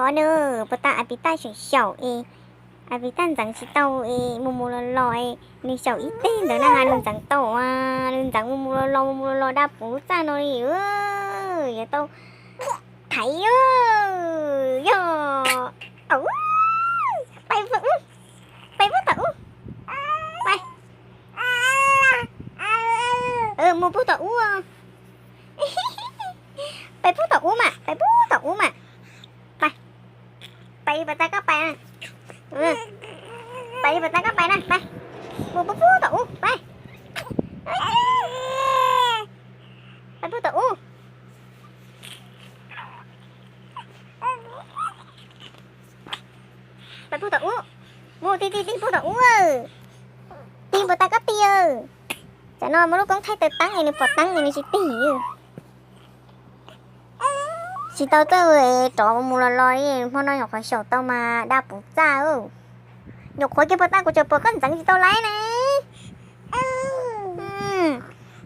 Os nws, puas tas Apitaj xyaum xyaum es, Apitaj ntxeev tsis tau es mus mus los los es, nws xyaum ib teg ntawd na has nws ntxeev tau, nws ntxeev mus mus los los mus mus los los da puv txaj no li, yuav tau thaiv yog, pais, pais puag tom ub, pais, mus puag tom ub, pais puag tom ub mas, pais puag tom ub mas, pais, pais li puas tas koj pais na, pais li puas tas koj pais na, pais, mus puag puag tom ub, pais, pais puag tom ub. Pais puag tom ub, mus tig tig tig puag tom ub, tig puas tas koj tig. Tsam no muaj lub koob thaij taws teeb es nws pom teeb es nws tsis tig. Tsis tau txawj rov mus los los li, hmo no nyuam qhuav xyaum tau mas da puv txaj. Nyuam qhuav kiag puas tas kuv tseem pom koj ntxeev tsis tau laib ne.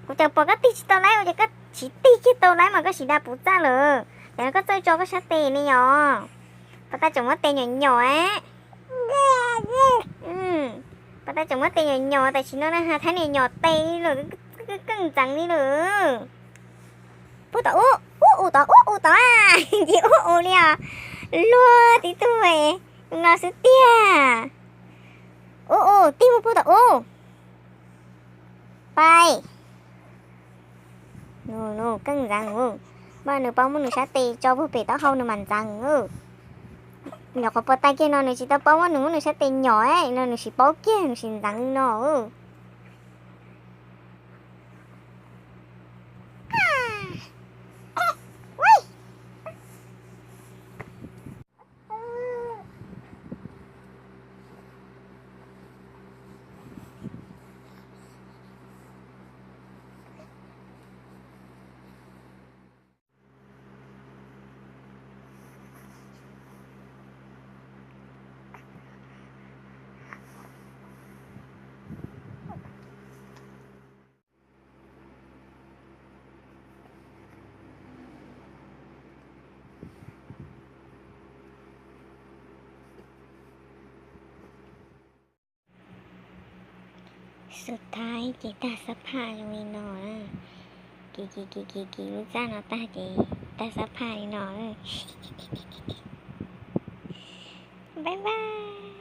Kuv tseem pom koj tig tsis tau laib ua cas koj tsis tig kiag tau laib mas koj sim da puv txaj lawm. Ces koj txawj tso koj sab tes li yom. Puas tas tseem muab tes nyom nyom. Puas tas tseem muab tes nyom nyom tam sim no na has thaiv niam nyom tes li lawm, keej ntxeev li lawm. Puag tom ub, ub u tom ub u tom, ntsis ub u li os. Luag tib tug no xwb tiag. Ub u tig mus puag tom ub. Pais. Keej ntxeev. Mas nws paub muab nws sab tes tso puag pem taub hau nws mas ntxeev. Nyuam qhuav puas tas kiag no nws tsis tau paub muab nws, muab nws sab tes nyom no nws sim paub kiag nws sim ntxeev no. Xub thaib ces tag xab phaj zoo li no. Kiv kiv kiv kiv kiv lub txaj no tag ces tag xab phaj li no. Bye bye.